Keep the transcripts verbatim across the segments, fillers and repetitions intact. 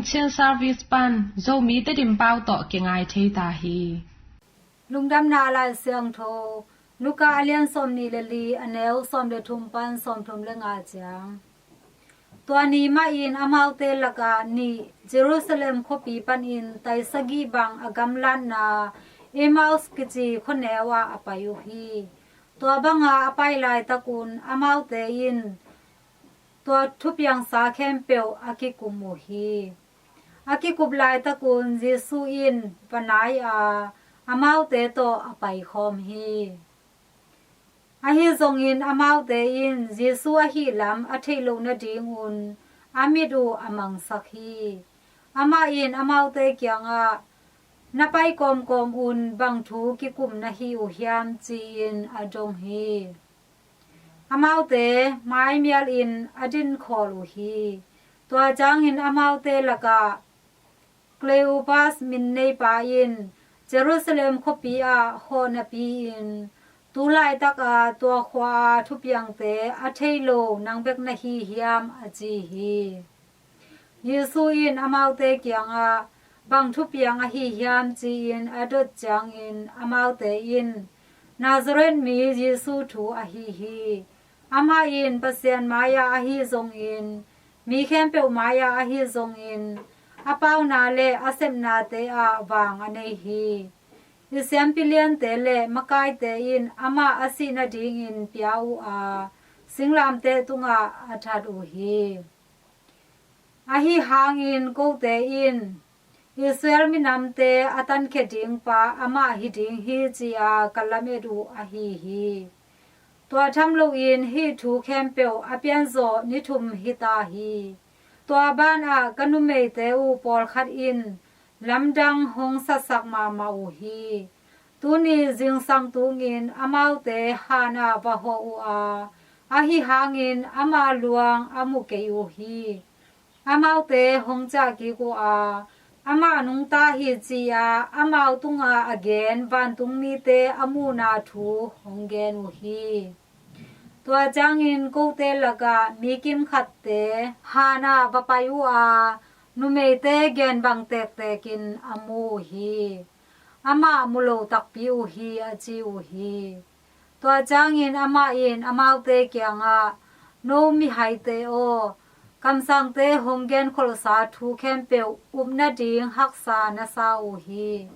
Chin Service pan Zomi Tedim pau tawh kingai thei ta hi. Lungdamna Lai Siangtho, Luka a lian sawmnih le li, a neu sawm le thum pan sawmthum le nga ciang. Tua ni mahin amaute lakah nih Jerusalem khuapi panin tai sagih bang a gamlatna Emmaus kici khuaneu ah a pai uh hi. Tua banga a pai laitakun amaute in tua thupiangsa khempeuh a kikum uh hi. A kikup laitakun Jesu in va nai a, amaute tawh a paikhawm hi. Ahi zongin amaute in Jesu ahih lam a theih loh nadingun a mit uh a mangsak hi. Amah in amaute kiangah, "Na pai kawmkawm un bang thu kikum na hi uh hiam?" ci-in a dong hi. Amaute maimialin a dinkhawl uh hi. Tua ciangin amaute lakah Kleopas min neipa in Jerusalem khuapi ah hawh napi-in, tu laitaka tua khua-a thupiangte a thei lo nang bek na hi hiam, a ci hi. Jesu in amaute kiangah, "Bang thupiang ahi hiam?" ci-in a dot ciangin amaute in, "Nazareth mi Jesu thu ahi hi. Amah in Pasian mai-ah ahi zongin, mi khempeuh mai-ah ahi zongin, a pauna le a sepnate ah vang a nei hi. I siampi liante le makaite in amah a sih nadingin pia uh a, singlamteh tungah a that uh hi. Ahi hangin kote in Israel minamte a tankhia dingpa amah hi ding hi, ci-a ka lamet uh ahi hi. Tua tham loin hih thu khempeuh a pianzawh ni thum hi ta hi. Tua banah ka numeite uh pawlkhat in lamdang hong satsak mahmah uh hi. Tuni zingsang tungin amaute hanah va hawh uh a, ahi hangin ama luang a mu kei uh hi. Amaute hong ciah kik uh a, amah nungta hi, ci-a amau tunga a gen vantung mite a muhna thu hong gen uh hi. Tua ciangin kote lakah mi kimkhatte hanah va pai uh a, numeite gen bang tektekin a mu uh hi. Amah mu lo takpi uh hi, a ci uh hi. Tua ciangin amah in amaute kiangah, "No mihaite aw, kamsangte hong genkholhsa thu khempeuh up nading haksa na sa uh hi.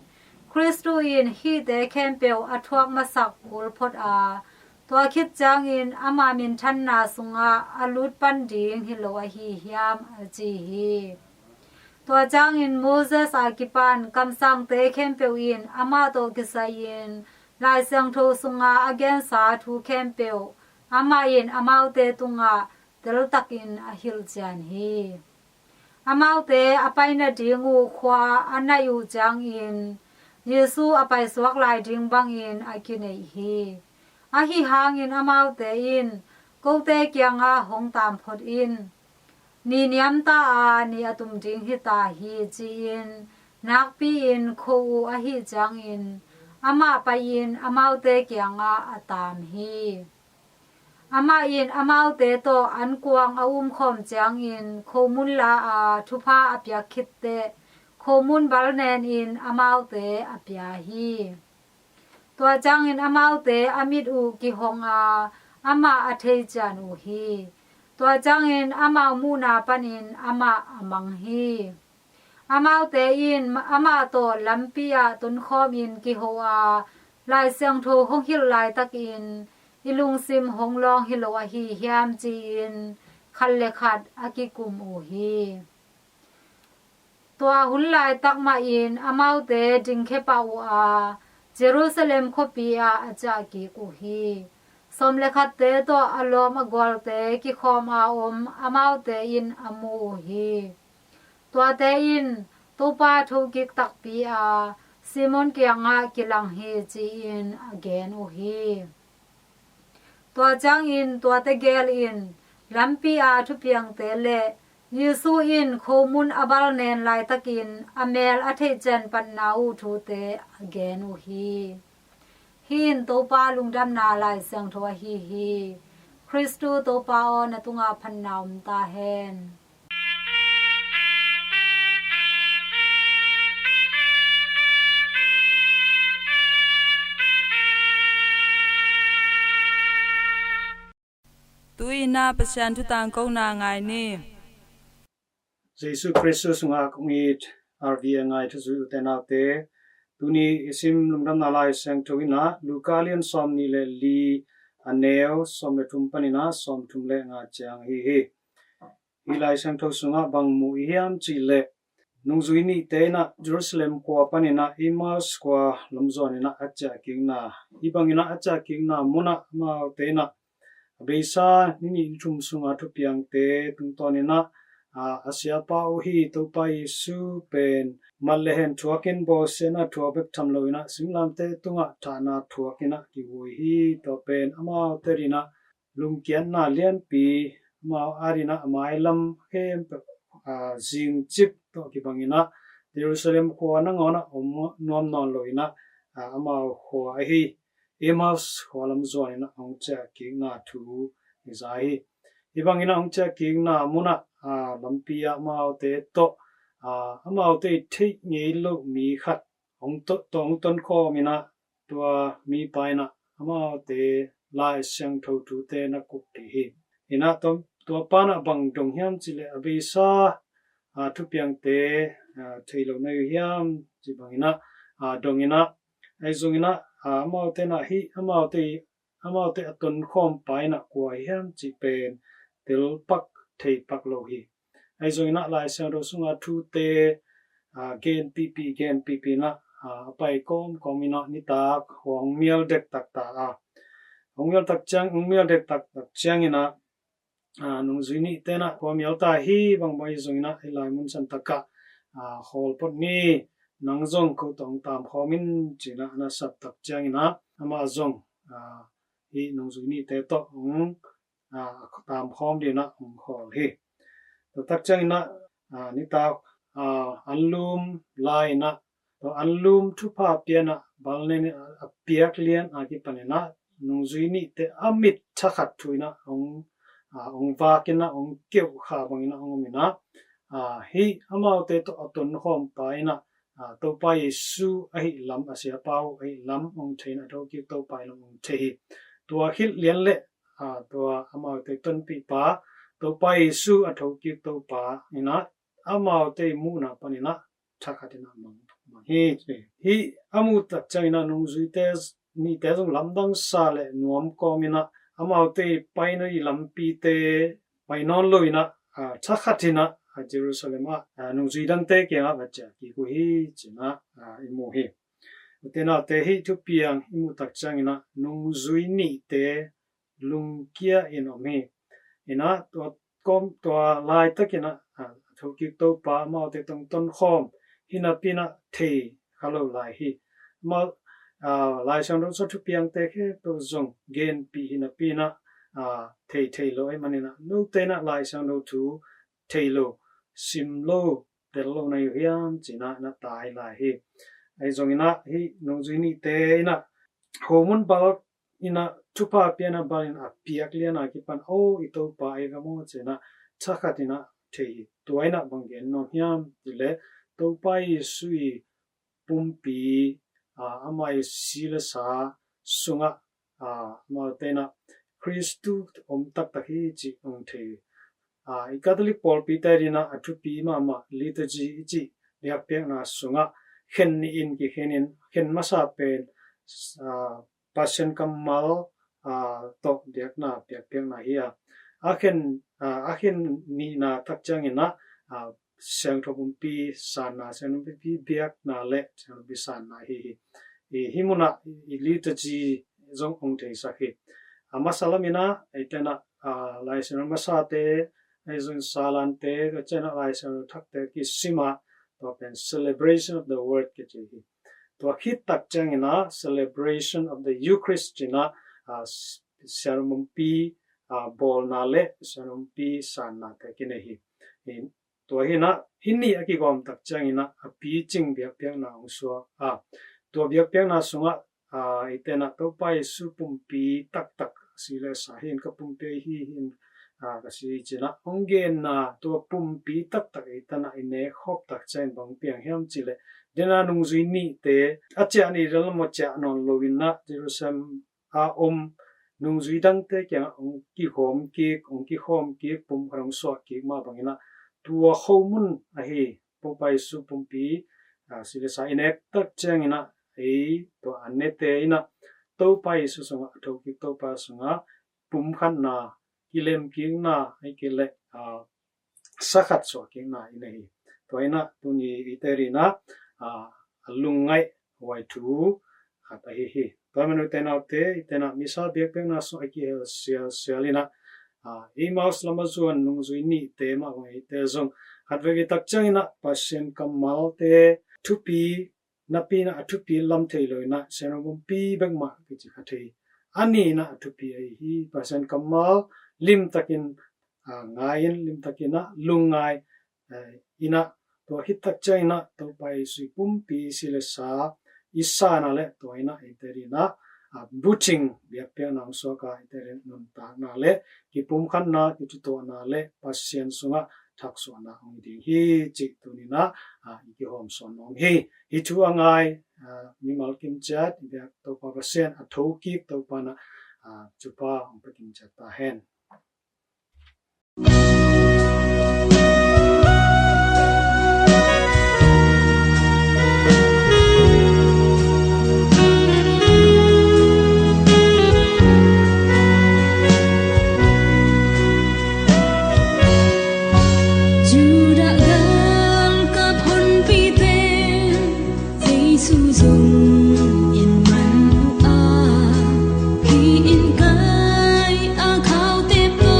Khristu in hihte khempeuh a thuak masak kul phot a, tua khit ciangin ama minthanna sungah a lut pan ding hi lo ahi hiam?" a ci hi. Tua ciangin Moses a kipan kamsangte khempeuh in amah tawh kisai-in Lai Siangtho sunga a gensa thu khempeuh amah in amaute tungah teltakin a hilhcian hi. Amaute a pai nading uh khua a naih uh ciangin Jesu a paisuak lai ding bangin a kineih hi. Ahi hangin amaute in kote kiangah hong taam phot in, "Ni niamta a ni a tum ding hi ta hi," ci-in nakpi-in kho uh ahih ciangin amah pai-in amaute kiangah a taam hi. Amah in amaute tawh ankuang a umkhawm ciangin khomun la a thupha a piak khitteh khomun balnenin amaute a pia hi. Tua ciangin amaute a mit uh kihong a, amah a thei cian uh hi. Tua ciangin amau muhna panin amah a mang hi. Amaute in amah tawh lampi ah tonkhawmin kiho a, Lai Siangtho hong hilh laitakin, "I lungsim hong lawng hi lo ahi hiam?" ci-in khat le khat a kikum uh hi. Tua hun laitak mahin amaute dingkhia pah uh a, Jerusalem khuapi ah a ciah kik uh hi. Sawm le khatte tawh a lawm a gualte kikhawm a om amaute in a mu uh hi. Tuate in, "Topa thokik takpi a, Simon kiangah kilang hi," ci-in a gen uh hi. Tua ciangin tuate gel in lampi a thupiangte le Jesu in khomun a balnen laitakin a mel a theihcian patna uh thute a gen uh hi. Hih in Topa Lungdamna Lai Siangtho ahi hi. Khristu Topa aw, na tungah phatna om ta hen. Tu-in ah Pasian thu tangkona ngai ni. Jesu Khrist sungah kong it R V A ngai thuzui ute naute, tuni i sim Lungdamna Lai Siangtho in ah Luka lian sawmnih le li, a neu sawm le thum panin ah sawmthum le nga ciang ahi hi. Hih Lai Siangtho sungah bang mu i hiam cih leh, nungzui nihte in ah Jerusalem khua panin ah Emmaus khua lamzuan in ah a ciahkikna, hih bangin ah a ciahkikna munah amaute in ah a beisa ni nih ni thum sunga thupiangte tungtawnin ah, a, a siapa uh hi Topa Jesu pen mat le hen thuakin bawlsiatna thuak bek tham loin ah singlamteh tungah thahna thuakin ah kihuai hi. Tua pen amaute adingin ah lungkiatna lianpi, amau adingin ah a mailam khempeuh, a, zingcip tawh kibangin ah Jerusalem khua nangawn ah om nuam nawn loin ah, a, amau khua ahi Emmaus khua lamzuanin ah hong ciahkikna thu hi za hi. Hih bangin ah hong ciahkikna munah, a, lampi ah amaute tawh, a, amaute i theih ngei loh mi khat hong to-, tawh hong tonkhawmin ah tua mipa in ah amaute Lai Siangtho thute na kup dih hi. In ah tua, tua pa in ah bang dong hiam cih leh a beisa, a, thupiangte, a, thei lo na hi uh hiam cih bangin ah, a, dongin ah, ahi zongin ah, a, amaute in ah hih amaute, amaute a tonkhawm pa in ah kua hiam cih pen telpak theipak lo hi. Ahi zongin ah Lai Siangtho sunga thute, a, genpihpih, genpihpih in ah, a, a pai kawmkawm in ah nitak khua hong mial dektak ta a. Hong mial tak ciang, hong mial dektak tak ciangin ah, a, nungzui nihte in ah khua mial ta hi bangbang hi zongin ah hih lai mun santak ah, a, khawl phot ni, nang zong ko tawh hong tamkhawm in ci-in ah na sap tak ciangin ah amah zong, a, hih nungzui nihte tawh hong, a, tamkhawm dingin ah hong khawl hi. Tua tak ciangin ah, a, nitak, a, anlum lai-in ah, tua anlum thupha pia-in ah bal nen a piak lian a kipanin ah nungzui nihte a mit thakhat thu-in ah hong, a, hong vakin ah hong keuh kha bangin ah hong omin ah, a, hih amaute tawh a tonkhawm pa in ah, a, Topa Jesu ahih lam, a siapa uh ahih lam hong thei in ah, a thokik Topa ahih lam hong thei hi. Tua khit lian leh, a, tua amaute tonpihpa Topa Jesu, a thokik Topa in ah amaute muhna panin ah thakhat in ah mang, mang hi. Hih a muh tak ciangin ah nungzuite nihte zong lamdang sa le nuam kawmin ah amaute paina i lampite pai nawn loin ah, a, thakhat in ah, a, Jerusalem ah, a, nungzui dangte kiangah va ciah kik uh hi ci-in ah, a, i mu hi. Ute naute, hih thupiang i muh tak ciangin ah nungzui nihte lungkia in om hi. In ah tua kawm, tua laitakin ah, a, a thokik Topa amaute tawh tonkhawm hi napi-in ah thei kha lo lai hi. Amau, a, Lai Siangtho sung thupiangte khempeuh zong genpih hi napi-in ah, a, thei, thei lo ahih manin ah note in ah Lai Siangtho thu thei lo, sim lo, tel lo na hi uh hiam ci-in ah na tai lai hi. Ahi zongin ah hih nungzui nihte in ah khomun bal in ah thupha pia-in ah bal in a piak lian a kipan, "O, i Topa ei ve maw?" ci-in ah thakhat in ah thei hi. Tua in ah bang gen nuam hiam cih leh Topa Jesu i pumpi, a, ama i si le sa sungah, a, amaute in ah Khristu om taktak hi cih hong thei hi. A, i Catholic pawlpite adingin ah a thupi mahmah liturgy i cih biakpiakna sungah khen nih in kikhenin, khen masa pen, a, Pasian kammal, a, tawh biakna, biakpiakna hi a. A khen, a, a khen nihna tak ciangin ah, a, Siangtho Pumpi sanna, Siangtho Pumpi biakna le Siangtho Pumpi sanna hi hi. Hi, hih munah i liturgy zong hong theisak hi. A masa lamin ah, eite in ah, a, Lai Siangtho masate, ahi zong Salante, tua ciangin ah Lai Siangtho thakte kisim a, tua pen celebration of the word kici hi. Tua khit tak ciangin ah celebration of the Eucharist ci-in ah, a, s-, Siangtho Pumpi, a, bawlna le Siangtho Pumpi sannate kinei hi. Hi, tua hi-in ah hih nih a kigawm tak ciangin ah a picing biakpiakna hong suak a, tua biakpiakna sungah, a, eite in ah Topa Jesu pumpi taktak, si le sa hi-in ka pumpi ahi hi-in, a, ka si hi ci-in ah hong genna tua pumpi taktak eite in ah i nek khop tak ciangin bang piang hiam cih leh, den a nungzui nihte a ciah ni dan lam a ciah nawn loin ah Jerusalem a om nungzui dangte kiangah hong kihawm kik, hong kikhawm kik, pumkhat hong suah kik mah bangin ah, tua khomun ahi Topa Jesu pumpi, ah, si le sa i nek tak ciangin ah, ei tua a nete in ah Topa Jesu sungah, a thokik Topa sungah pumkhatna, kilemkikna, ahih kei leh, ah, sakhat suahkikna i nei hi. Tua in ah tuni eite adingin ah, ah, a lungngaih huai thu khat ahi hi. Tua ahih manin ute naute, eite in ah misa biakpiakna sungah a kihel sialsial in ah, ah, Emmaus lam a zuan nungzui nihte mah bang eite zong khatvei tak ciangin ah Pasian kammalte thupi, napi in ah a thupi lam thei lo in ah, Siangtho pumpi bek mah kici kha thei. A nih in ah a thupi ahi hi. Pasian kammal limtakin, ah, ngai-in, limtakin ah lungngai, eh, in ah, tua khit tak ciangin ah Topa Jesu pumpi si le sa i san a leh, tua in ah eite adingin ah, ah, bucing biakpiakna hong suak a, eite adingin nuntakna leh kipumkhatna, kithutuahna leh Pasian sungah thaksuahna hong hi ding hi cih tuni in ah, ah, i kihawmsawn nuam hi. Hih thu a ngai, ah, mimal kim ciat i biak Topa Pasian, a thokik Topa in ah, ah, thupha hong pia kim ciat ta hen. Judah galkap honpite Jesu zong en man uh a, hih inn kai a khaute pawl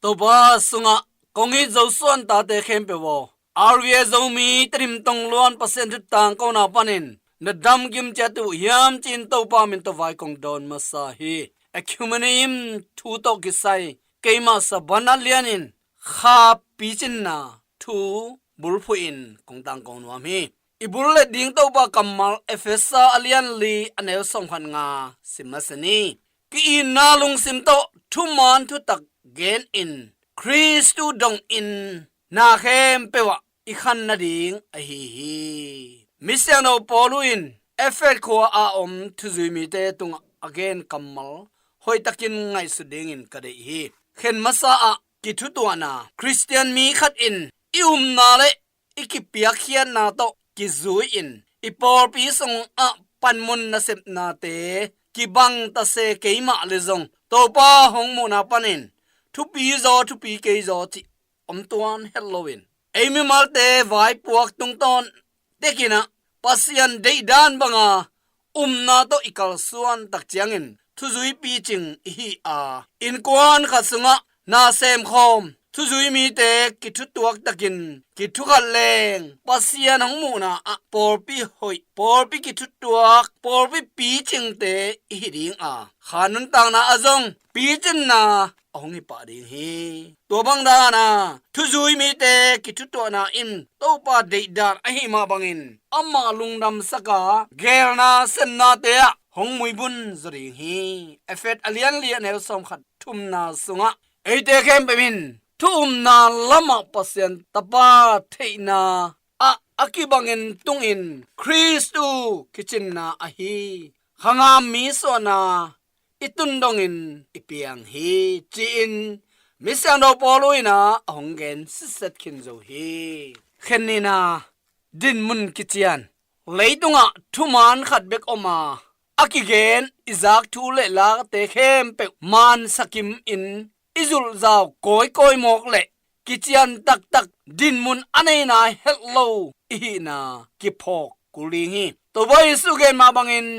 Topa sungah kong it Zosuan tate khempeuh aw, R V A Zomi Tedim Tongluan Pasian thu tangkona panin na damkim ciat uh hiam ci-in Topa min tawh vai kong dawn masa hi. Ecumenium thu tawh kisai keimah Sabana Lian in kha picinna thu bulphuh in kong tangko nuam hi. I bul let ding Topa kammal Efesa a lian li a neu sawmkhat nga sim masa ni. Ki-itna lungsim tawh thuman thutak gen in Khristu dong in na khempeuh ah i khan nading ahi hi. Misiangtho Paulu in Efet khua a om thuzui mite tungah a gen kammal hoihtakin ngaihsut dingin ka deih hi. Khen masa ah kithutuahna, Khristian mi khat in i umna le i kipiakkhiatna tawh kizui-in i pawlpi sungah panmun nasepnate kibang tase kei mah le zong Topa hong muhna panin thupi zaw thupi kei zaw cih om tuan het loin ei mimalte vaipuak tungtawn tekinah Pasian deihdan banga umna tawh i kalsuan tak ciangin thuzui picing i hi a, innkuan khat sungah na semkhawm thuzui mite kithutuak takin kithukhat leng Pasian hong muhna ah pawlpi hoih, pawlpi kithutuak, pawlpi picingte i hi ding a, kha nuntakna ah zong picinna a hong hi pah ding hi. Tua bang dana thuzui mite kithutuahna in Topa deihdan ahi mah bangin amah lungdamsaka geelna semnate ah hong muibun zaw ding hi. Efet a lian li a neu sawmkhat thumna sungah eite khempeuh in thu umna lamah Pasian Tapa theihna ah a kibangin tungin Khristu kicinna ahi khangam mi suahna i tun dongin i piang hi, ci-in Misiangtho Paulu in ah a hong gen sitset khin zo hi. Khen nihna, dinmun kician. Leitungah thuman khat bek om a, a kigen i zak thu le late khempeuh mansakim in i zulhzau kawikawi mawk le kician taktak dinmun a nei nai het lo i hihna kiphawk kul ding hi. Topa Jesu gen mah bangin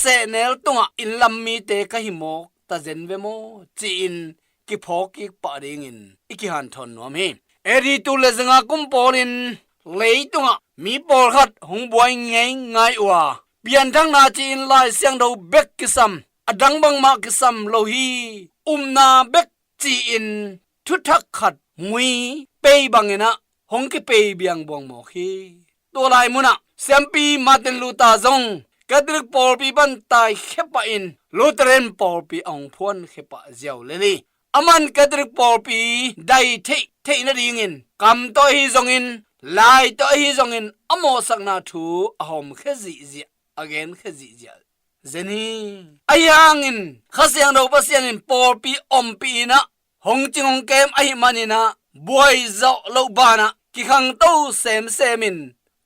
sehnel tungah inn lam mite ka hi mawk ta zen ve maw, ci-in kiphawk kik pah dingin i kihanthawn nuam hi. A D tul le zanga kum pawlin leitungah mi pawlkhat hong buai ngeingai uh a, pianthakna ci-in Lai Siangtho bek kisam, a dang bangmah kisam lo hi. Upna bek ci-in thuthak khat ngui pei bangin ah hong kipei biangbuang mawk hi. Tua lai munah siampi Martin Luther zong Catholic pawlpi pan taikhia pah in Lutheran pawlpi a hong phuankhia pah ziau lel hi. Aman Catholic pawlpi dai theih theih nadingin kam tawh ahi zongin, lai tawh ahi zongin a mawhsakna thu a hawmkhia zihziah, a genkhia zihziah zen hi. Ahi hangin Kha Siangtho Pasian in pawlpi ompih in ah hong cing hong kem ahih manin ah buai zawh loh banah kikhangto semsem in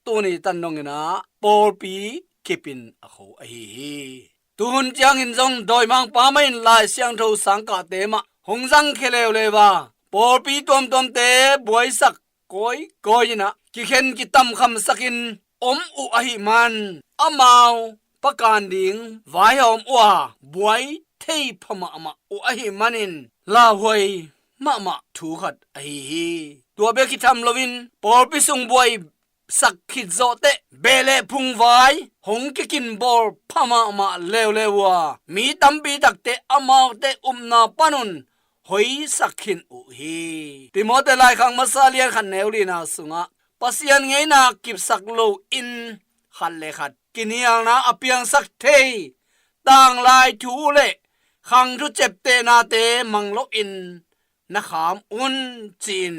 tuni tan dongin ah pawlpi kip in a kho ahi hi. Tuhun ciangin zong dawimangpa mah in Lai Siangtho sangkahte mah hong zangkhia leuleu a, pawlpi tuamtuamte buaisak kawikawi in ah kikhen kitamkhamsakin om uh ahih man amau pakan ding vaihawm uh a, buai thei pha mahmah uh ahih manin lauhuai mahmah thu khat ahi hi. Tua bek hi tham loin pawlpi sung buai sak khit zawh teh beh le phung vai hong kikinbawl pha mahmah leuleu uh a, mi tampi takte amaute upna panun hoisak khin uh hi. Timote laikhak masa lian khat neu lina sungah Pasian ngeina kipsak loin khat le khat kinialna a piangsak thei tanglai thu le khang thu ceptehnate mang loin na kham un, ci-in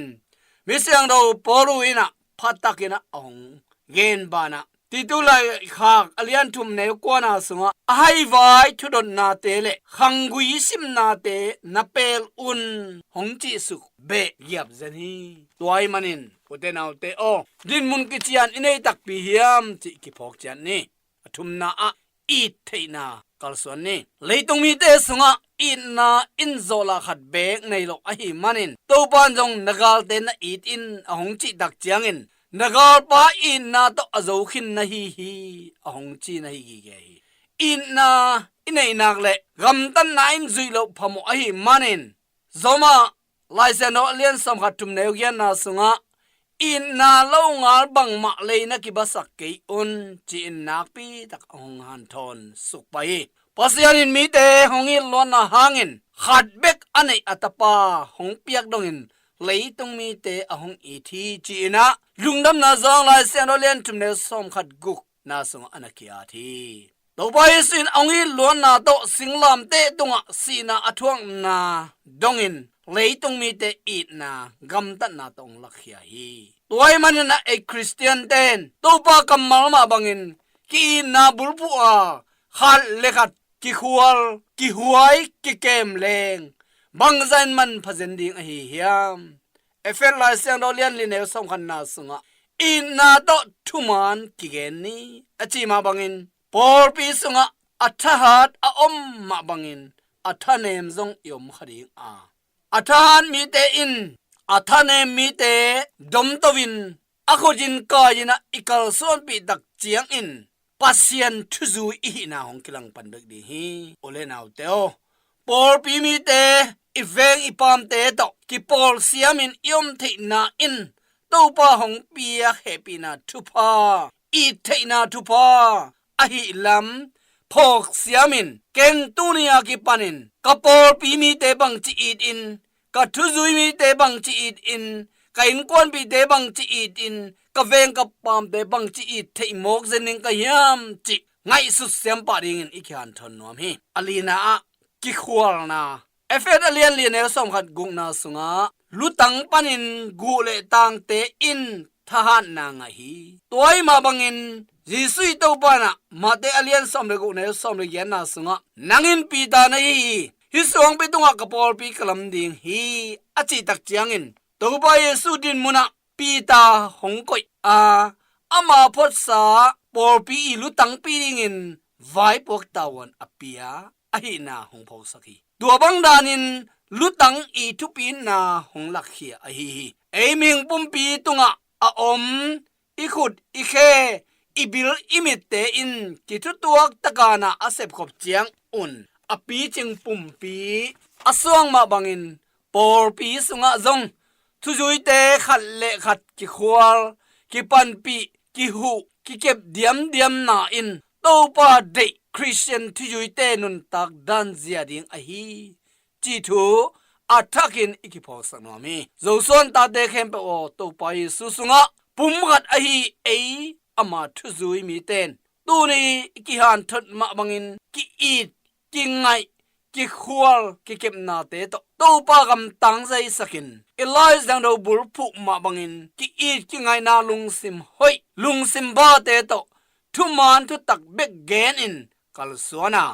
Misiangtho Paulu in ah phattakin ah a hong gen banah Titu laikhak a lian thum neu kuana sungah a haivai thudotnate le khanggui simnate na pel un hong cihsuk beh giap zen hi. Tua ahih manin ute naute aw, dinmun kician i nei takpi hiam cih kiphawk ciat ni. A thumna ah it theihna kalsuan ni. Leitung mite sungah itna in zawhlah khat beek nei lo ahih manin Topa in zong na galte na it in a hong cih tak ciangin na galpa itna tawh a zo khin na hi hi, a hong ci na hi gige hi. Itna i neihnak le gamtatna in zuih loh phamawh ahih manin zomah Lai Siangtho a lian sawmkhat thumneu giatna sungah, "Itna longal bangmah lei na kibasak kei un," ci-in nakpitak a hong hanthawn sukpah hi. Pasian in mite hong it luatna hangin khat bek a neih a Tapa hong piak dongin leitung mite a hong it hi, ci-in ah Lungdamna Song Lai Siangtho a lian thumneu sawmkhat gukna sungah a na ki-at hi. Topa Jesu in a hong it luatna tawh singlamteh tungah sihna a thuakna dongin leitung mite itna gamtatna tawh hong lakkhia hi. Tua ahih manin ah ei Khristiante in Topa kammal mah bangin ki-itna bulphuh a, khat le khat kikhual, kihuai, kikem leng bangzah in manpha zen ding ahi hiam? Efesa Lai Siangtho a lian lineu sawmkhatna sungah, "Itna tawh thuman kigen ni," a cih mah bangin, pawlpi sungah a thahat a om mah bangin a thanem zong i om kha ding a, a thahat mite in a thanem mite domto in, a khut in kai-in ah i kalsuanpih tak ciangin Pasian thuzui i hihna hong kilangpan bek ding hi. U le naute aw, pawlpi mite, i veng i paamte tawh kipawl siamin i om theihna in Topa hong piak hehpihna thupha, it theihna thupha ahih lam phawk siamin, ken tuni a kipanin ka pawlpi mite bangci it in, ka thuzui mite bangci it in, ka innkuanpihte bangci it in, ka veng ka paamte bangci it theih mawk zen ding ka hiam cih ngaihsut siam pah dingin i kihanthawn nuam hi. A lina ah, kikhualna. Efesa a lian lineu sawmkhat gukna sungah, lutang panin guh le tangte in thahatna ngah hi. Tua ahih mah bangin Jesuh i Topa in ah Mate a lian sawm le gukneu sawm le giatna sungah, "Nang in Peter na hi hi, hih suangpi tungah ka pawlpi ka lam ding hi," a cih tak ciangin Topa Jesuh dinmun ah Peter hong koih a, ama photsa pawlpi i lutangpi dingin vaipuak tavuan a pia ahihna hong phawksak hi. Tua bang danin lutang i thupitna hong lakkhia ahi hi. Ei mihing pumpi tungah a om i khut, i khe, i bil, i mitte in kithutuak takana a sepkhop ciangun a picing pumpi a suang mah bangin pawlpi sungah zong thuzuite khat le khat kikhual, kipanpih, kihuh, kikep diamdiamna in Topa deih Khristian thuzuite nuntak dan zia ding ahi cih thu a thakin i kiphawksak nuam hi. Zosuan tate khempeuh aw, Topa Jesuh sungah pumkhat ahi ei ama thuzui mite in tuni i kihanthawn mah bangin ki-it, kingaih, kikhual, kikepnate tawh Topa gam tangzaisakin, i Lai Siangtho bulphuh mah bangin ki-it kingaihna lungsim hoih, lungsim bate tawh thuman thutak bek genin kalsuan a,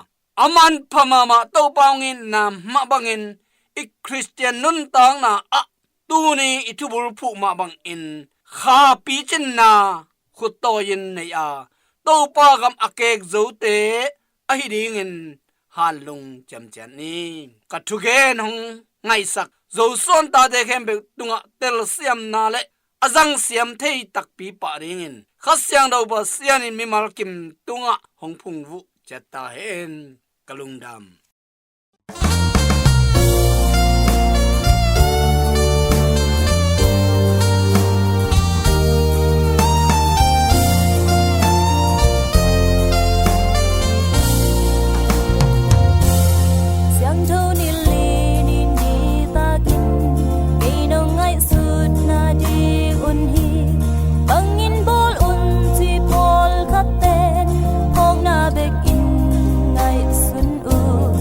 a manpha mahmah Topa hong itna mah bangin i Khristian nuntakna ah tuni i thubulphuh mah bangin kha picinna khut tawi-in nei a, Topa gam a kek zote ahi dingin hanlung ciamciat ni. Ka thugen hong ngaihsak Zosuan tate khempeuh tungah telsiamna le a zangsiam thei takpi pah dingin Kha Siangtho Pasian in mimal kim tungah hong phungvuh ciat ta hen. Ka lungdam. Siangtho nilh li ni nitakin kei nong ngaihsutna ding un hi. Bangin bawl un ci pawlkhat pen phawkna bekin ngaihsun uh.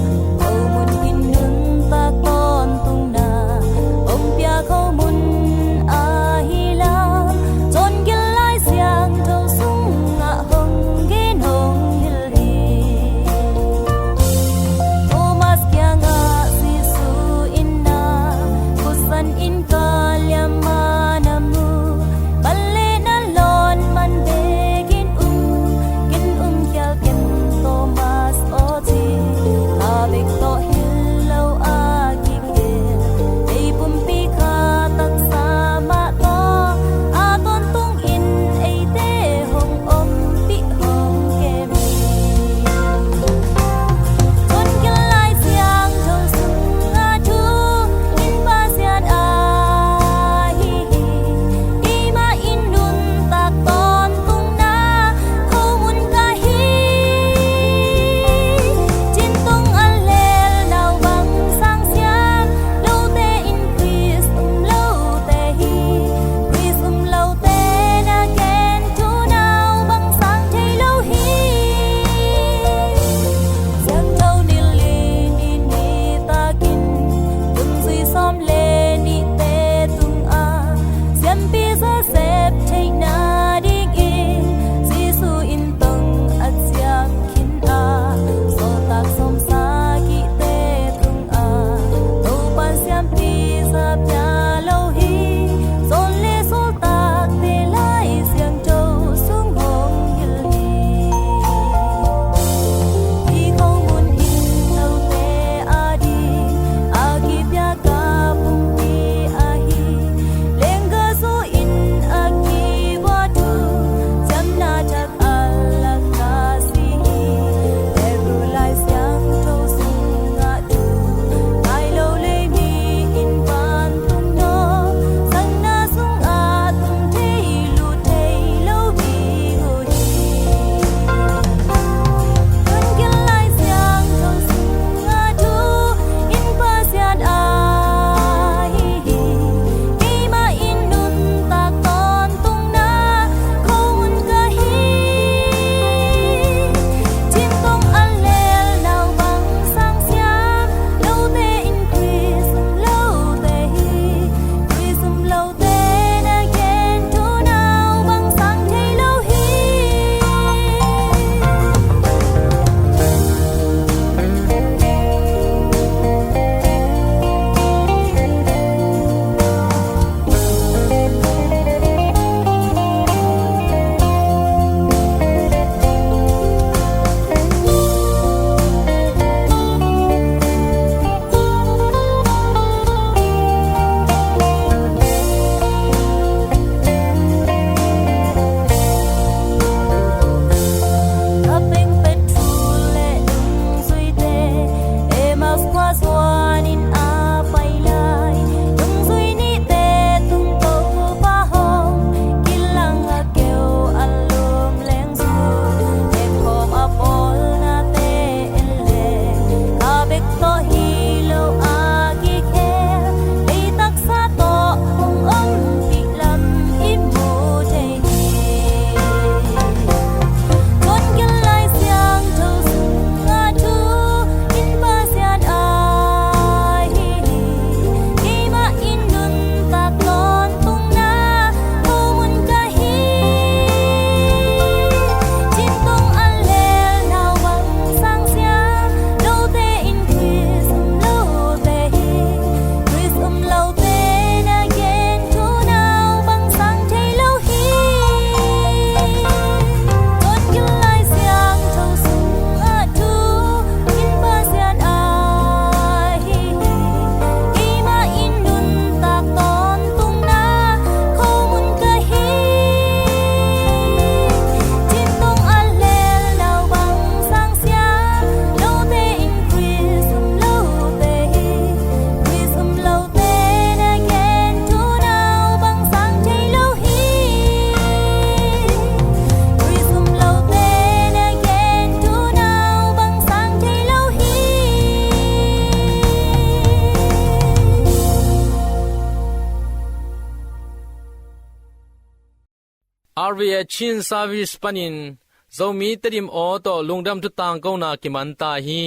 Chin Service panin Zomi Tedim aw tawh lungdam thu tangkona kiman ta hi.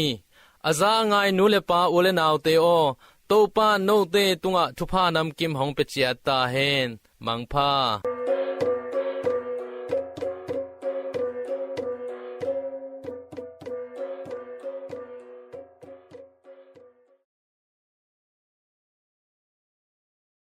A za a ngai nu le pa, u le naute aw, Topa in note tungah thupha namkim hong pia ciat ta hen. Mangpha.